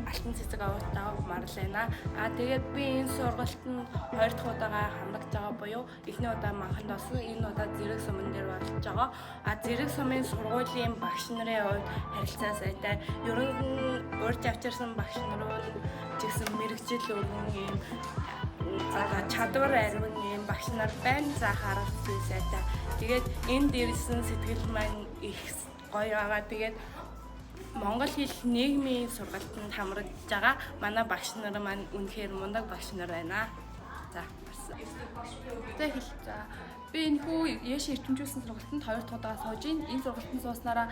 Алтан цэцэг овогтой Марал байна. А тэгээд би энэ сургалтанд хоёр дахь удаага хамрагдж байгаа буюу эхний удаа Манханд болсон, энэ удаа Зэрэг суман дээр оролцож байгаа. А Зэрэг сумын сургуулийн багш нарын хувьд харилцаа сайтай. Ер нь урьж авчирсан багш нар ч гэсэн мэрэгжил өргөн ийм одоо чадвар ариун ийм багш нар байна. За харуулсан сайтай. Тэгээд энд ирсэн сэтгэл маань их гоё байгаа. Тэгээд Монгол хэл нийгмийн сургалтанд хамрагдж байгаа. Манай багш нар маань үнэхээр мундаг багш нар байна. За. За хэл. За би энэ хүү Яшин эрчимжүүлсэн сургалтанд хоёр дахь удаага сууж ийн. Энэ сургалтанд сууснараа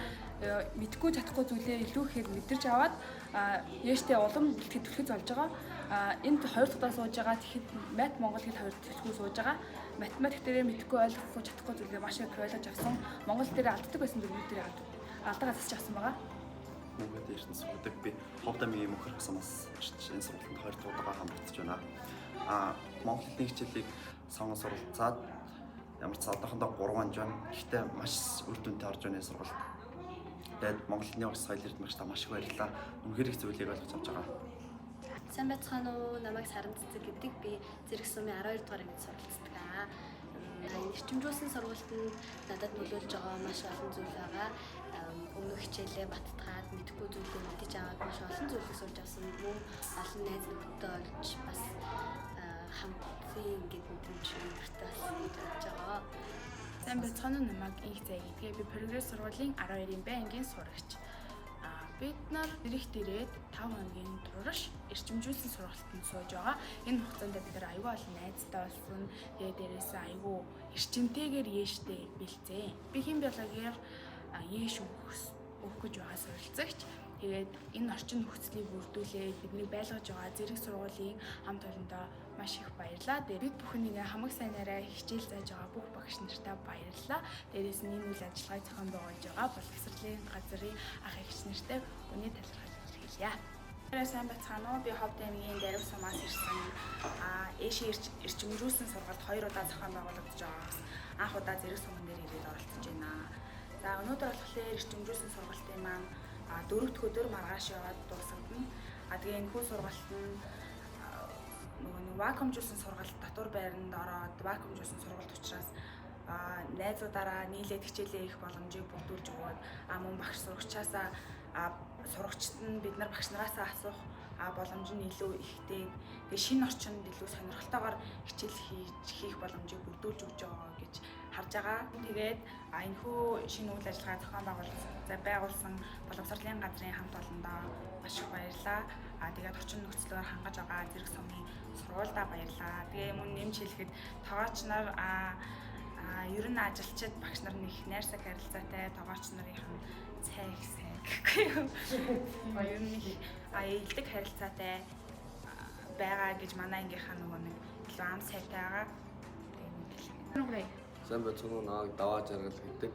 мэдэхгүй чадахгүй зүйлээ илүү ихээр мэдэрч аваад Яштэй улам бэлтгэж түлхэж болж байгаа. Энд хоёр дахь удаа сууж байгаа. Тэгэхэд мат монгол хэл хоёр түлхүү сууж байгаа. Математик дээрээ мэдэхгүй ойлгохгүй чадахгүй зүйлээ маш их ойлгож авсан. Монгол дээрээ алддаг байсан зүйлүүд дээрээ алдаагаа засч авсан байгаа. Мөнхөд Эрдэнэс гэдэг би Ховд аймгийн Мөнхөр сумаас ирж энэ сургалтанд хоёр дахь удаага хамрагдаж байна. А монгол хэлний хичээлийг сонгон суралцаад ямар ч одоохондоо 3 онж байна. Гэхдээ маш үр дүнтэй орж байна энэ сургалт. Тэгээд монгол хэлний багш Соёл Эрдэнэ багштай маш их баярлалаа. Үнэхээр их зүйлийг ойлгож авч байгаа. Сайн байцгаана уу? Намайг Саран Цэцэг гэдэг. Би Зэрэг сумын 12 дугаар ангид суралцдаг. Энэ эрчимжүүлсэн сургалтанд надад нөлөөлж байгаа маш олон зүйл байгаа. Өмнөх хичээлээ баттгаад мэдэхгүй зүйлээ мэдэж аваад маш олон зүйлийг сурч авсан. Мөн олон найз нөхдөд олж бас хамтын ингээд мэдрэмж өндөртэй болсон гэж бодож байгаа. Сайн байцгаана уу, намайг Инх Зай гэдгээ. Би Прогресс сургуулийн 12-ын Б ангийн сурагч. Бид нар дэрэгт ирээд 5 хоногийн турш эрчимжүүлсэн сургалтанд сууж байгаа. Энэ хугацаанд бид нар аюул олон найзтай болсон. Тэгээ дээрээсээ аюул эрчимтэйгээр ээштэй бэлцээ. Би хим биологиор ээш өгөх гэж байгаа суралцагч. Тэгээд энэ орчин нөхцөлийг бүрдүүлээд бидний байлгаж байгаа Зэрэг сургуулийн хамт олондоо маш их баярлалаа. Тэгээд бид бүхэн ингээ хамаг сайнараа хичээл зааж байгаа бүх багш нартаа баярлалаа. Дээрээс нь энэ үйл ажиллагааг зохион байгуулж байгаа боловсролын газрын ах эгч нартай хүний талархал илэрхийлье. Сайн байцгаана уу? Би Ховд аймгийн Дарив сумаас ирсэн. Ээшийн эрчимжүүлсэн сургалт хоёр удаа зохион байгуулагдаж байгаас анх удаа Зэрэг суман дээр ирээд оролцож байна. За өнөөдөр болохоор эрчимжүүлсэн сургалтын маань дөрөв дэх өдөр маргааш яваад дуусгадна. Тэгээ энэ хүү сургалт нь нөгөө нэг вакуумжуулсан сургалт татвар байранд ороод вакуумжуулсан сургалт учраас найзуудаараа нийлээд хичээлээ хийх боломжийг бүрдүүлж өгөөд мөн багш сурагчаасаа сурагчид нь бид нар багш нараасаа асуух боломж нь илүү ихтэй. Тэгээ шинэ орчинд илүү сонирхолтойгоор хичээл хийх боломжийг бүрдүүлж өгч байгаа гэж харж байгаа. Тэгээд энэхүү шинэ үйл ажиллагаа зохион байгуулсан боловсролын газрын хамт олондоо маш их баярлалаа. Тэгээд орчин нөхцлөөр хангаж байгаа Зэрэг сумын сургуульдаа баярлалаа. Тэгээ мөн нэмж хэлэхэд тогооч нар ер нь ажилчид багш нар нэг найрсаг харилцаатай, тогооч нарын цай их сайн гэхгүй юу. Ер нь их ээлдэг харилцаатай байгаа гэж манай ангийнхаа нөгөө нэг илүү ам сайтай байгаа. Тэгээ нэг. Сайн байцгаана уу, намайг Даваа Жаргал гэдэг.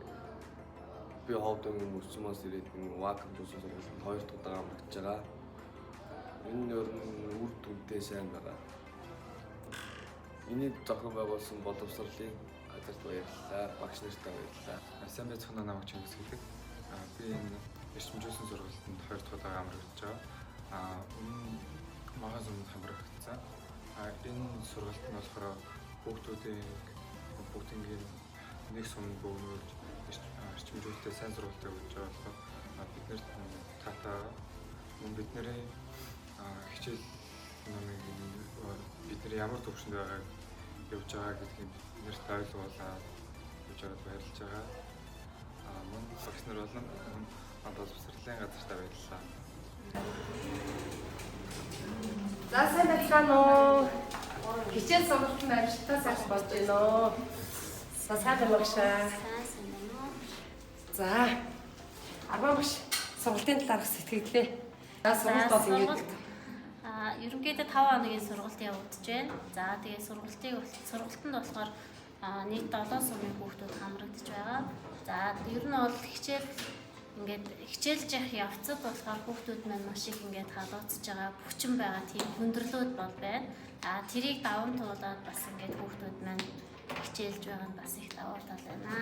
Би Ховд аймгийн Мөсцмаас ирээд энэ вакуумжуулсан сургалтанд хоёр дахь удаага хамрагдаж байгаа. Энэ ер нь үр дүнтэй сайн байгаа. Энийг зохион байгуулсан боловсролын газарт баярлалаа. Багш нартай баярлалаа. Сайн байцгаана уу, намайг Чингис гэдэг. Би энэ эрчимжүүлсэн сургалтанд хоёр дахь удаага хамрагдаж байгаа. Өмнө Магаан суманд хамрагдсан. Энэ сургалт нь болохоор хүүхдүүдийн бүгднийг нэг суманд бөөгнүүлж эрчимжүүлэлтээ сайн сургалтыг өгж байгаа болохоор бид нарт таатай. Мөн бидний хичээл номыг бид нар ямар төвшөнд байгааг явж байгаа гэдгийг бид нарт ойлгуулад явж байгаад баярлж байгаа. Мөн багш нар болон боловсролын газартаа баярлалаа. За сайн байцгаана уу? Хичээл сургалтанд амжилттай сайхан болж байна уу? За сайн байна багшаа. Сайн байна уу? За Арман багш сургалтын талаарх сэтгэлдээ. За сургалт бол ингээд ерөнхийдөө 5 хоногийн сургалт явагдаж байна. За тэгээ сургалтанд болохоор нийт 7 сумын хүүхдүүд хамрагдаж байгаа. За ер нь бол хичээл ингээд хичээлж явах явцад болохоор хүүхдүүд маань маш их ингээд халууцж байгаа, хүчин байгаа тийм хүндрэлүүд бол байна. Тэрийг даван туулаад бас ингээд хүүхдүүд маань хичээлж байгаа нь бас их давуу тал байна.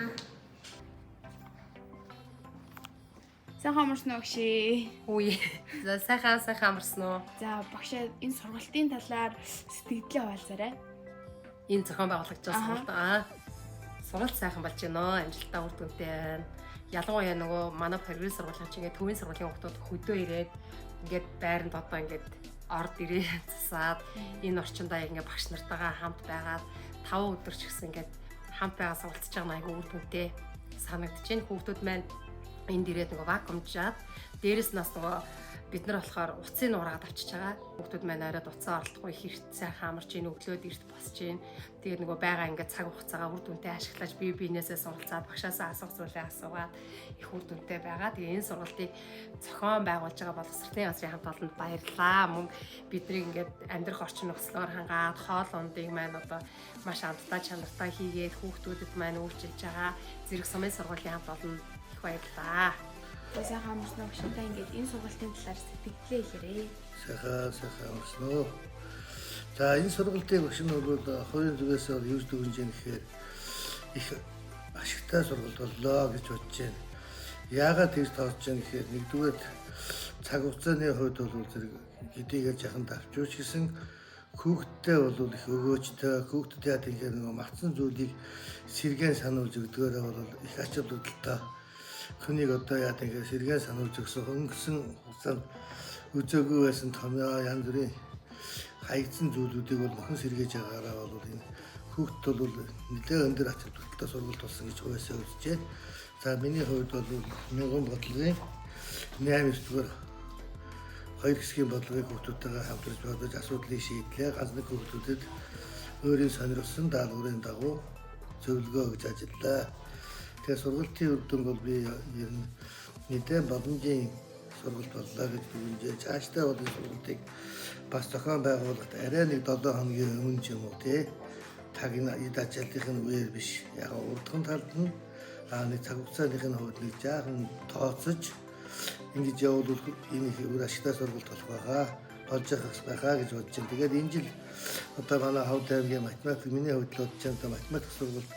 Сайхан амарсан уу багшээ? Үгүй. За сайхан сайхан амарсан уу? За багшаа энэ сургалтын талаар сэтгэлдээ хуваалцаарай. Энэ зохион байгуулагч сургалт аа. Сургалт сайхан болж байна. Амжилттай үр дүнтэй байна. Ялангуяа нөгөө манай прогресс сургуулийн чинь ингээд төвийн сургуулийн хүүхдүүд хөдөө ирээд ингээд байранд одоо ингээд орд ирээ засаад энэ орчиндаа ингээд багш нартайгаа хамт байгаад 5 өдөр ч гэсэн ингээд хамт байгаа суралцж байгаа нь айгүй үр дүнтэй санагдаж байна. Хүүхдүүд маань энд ирээд нөгөө вакуумжаад дээрэс нас нөгөө бид нар болохоор утсын нуураад авчиж байгаа. Хүүхдүүд маань оройд утсаа оролдохгүй хэрт сайхан амарч ийн өглөөд эрт босч ийн. Тэгээд нөгөө байгаа ингээд цаг хугацаагаа үр дүнтэй ашиглаж бие биенээсээ суралцаад багшаасаа асуух зүйлээ асуугаад их үр дүнтэй байгаа. Тэгээд энэ сургалтыг зохион байгуулж байгаа боловсролын газрын хамт олонд баярлалаа. Мөн бидний ингээд амьдрах орчин нөхцлөөр хангаад хоол ундыг маань одоо маш амттай чанартай хийгээд хүүхдүүдэд маань үйлчилж байгаа зэрэг сумын сургуулийн хамт олонд их баярлалаа. За сайхан амарсан уу багшаа ингээд энэ сургалтын талаар сэтгэлдээ хэлээрэй. Сайхан сайхан амарсан уу. За энэ сургалтын багш нь бол хувийн зүгээс бол юу дүгнж яах гэхээр их ашигтай сургалт боллоо гэж бодож байна. Яагаад тэгж тооцож байна гэхээр нэгдүгээр цаг хугацааны хувьд бол зэрэг хэдийгээр жахан давчууч гэсэн хүүхдтэй бол их өгөөжтэй, хүүхдэд яа тэгэхээр нөгөө матсан зүйлийг сэргээн сануулж өгдгөөрөө бол их ач холбогдолтой. Түүнийг одоо яа тэгэхээр сэргээн сануулж өгсөн өнгөрсөн хугацаанд үзээгүй байсан томьёо янз бүрийн хаягдсан зүйлүүдийг бол нөхөн сэргээж байгаараа бол энэ хүүхдэд бол нэлээд өндөр ач холбогдолтой сургалт болсон гэж хувьсаа үзэж байна. За миний хувьд бол мянган бодлогын 8 9-р хоёр хэсгийн бодлогыг хүүхдүүдтэйгээ хамтарч бодож асуудлыг шийдлээ. Ганц нэг хүүхдүүдэд өөрийн сонирхсан даалгаврын дагуу зөвлөгөө өгж ажиллаа. Тэгэхээр сургалтын үр дүнг бол би ер нь нэлээд боломжийн сургалт боллоо гэж дүгнжээ. Цаашдаа бол энэ сургалтыг бас зохион байгуулахад арай нэг 7 хоногийн өмнө ч юм уу тий таг эд ачааллын үеэр биш. Яг урдхан талд нь нэг цаг хугацааных нь хувьд нэг жаахан тооцож ингэж явуул энэ их үр ашигтай сургалт болох байгаа. Болж явах байхаа гэж бодож байна. Тэгээд энэ жил одоо манай Ховд аймгийн математик миний хувьд л бодож байна. Одоо математик сургалт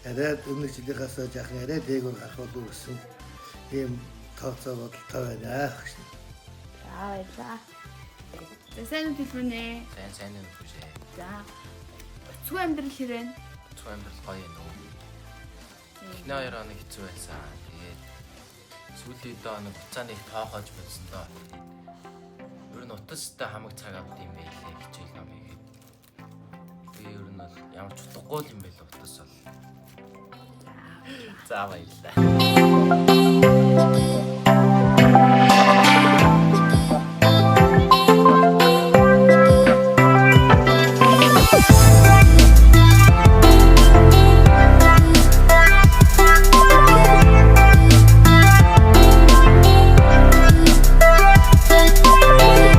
арай өмнөх жилийнхаас жаахан арай дээгүүр гарах болов гэсэн ийм тооцоо бодолтой байна. За баярлалаа. За сайн уу төлбөрнэ. Сайн сайн уу хүшээ. За уцгүй амьдрал хэрэг вэ? Уцгүй амьдрал гоё юм уу? Эхний 2 хоног хэцүү байсан. Тэгээд сүүлийн 7 хоног хугацааны их тоохож бодсон доо. Ер нь утастай хамаг цаг авд юм байлээ хичээл ном хийгээд. Би ер нь бол ямар ч утгагүй юм байлээ утас бол. За баярлалаа.